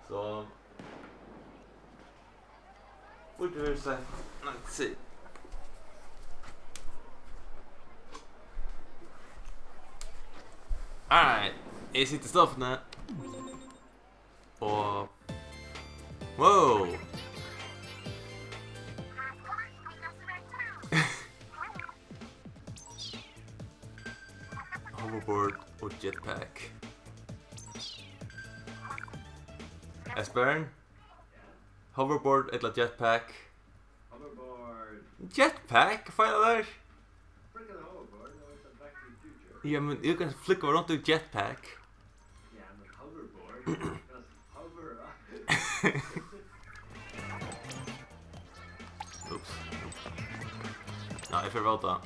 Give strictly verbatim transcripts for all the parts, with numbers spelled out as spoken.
So. Burdi verið sent. Let's see. Alright. Eg siti í stovuni. Og wow. Hoverboard og jetpack. Esbern? Hoverboard ella jetpack? Hoverboard. Jetpack? Hvat feilar tær? Freaking hoverboard, no, it's a back to the future. Ja, men you can flick around the jetpack. Yeah, I'm a hoverboard. Just hover up. Oops. Nei, eg fer at vóta.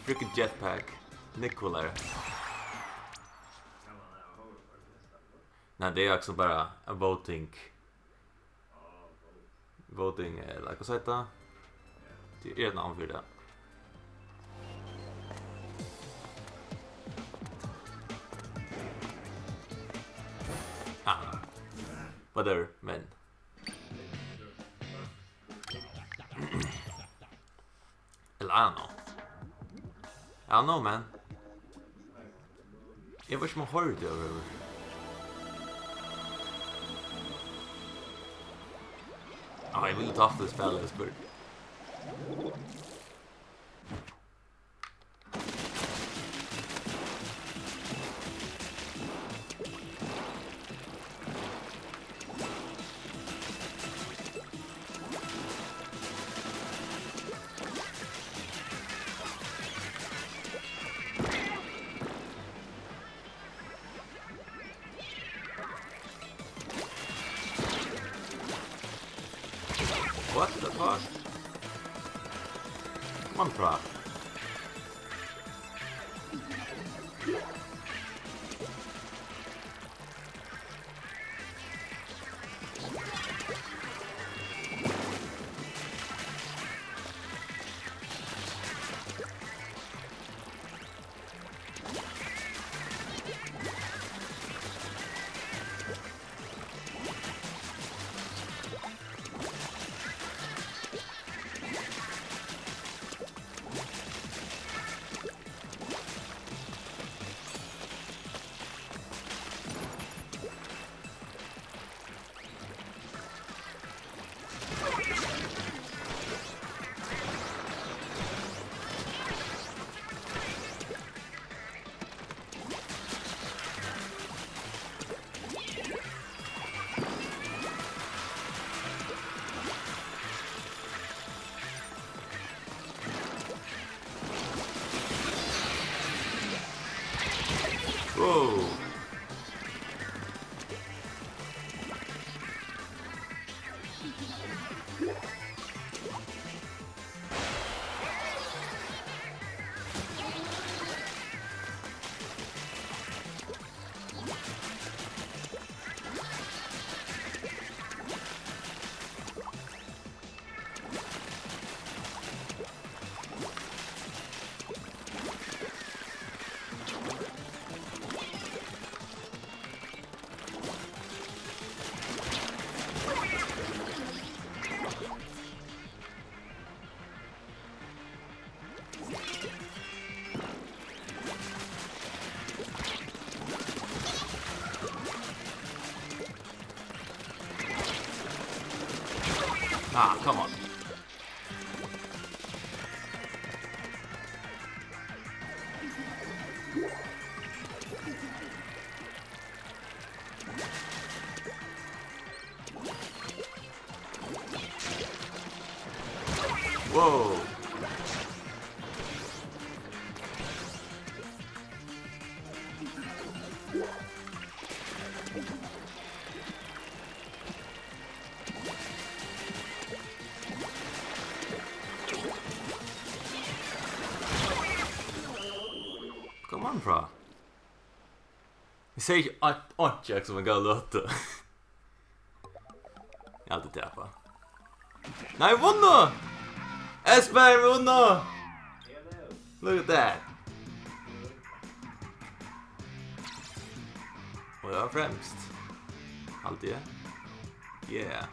Freaking jetpack. Nógv coolari. Nei, tað er akkurát bara voting. Voting, eh, like I said, tað er eitt navn fyri tað. Ah, whatever, men. Ella, I don't know. I don't know, man. Eg veit ikki, um hann hoyrdi tað yvirhøvur. Ah, eg vil tapa tað spælið, eg spurdi. What the fuck? Come on, frá. Wow. Ah, come on. Wow. Come on, bro. Eg segði ikki ein, einki, sum ein góð løta. Eg haldi tapa. Nei, vunnu! Esbern, vunnu! Look at that. Og eg var fremst. Haldi eg. Yeah.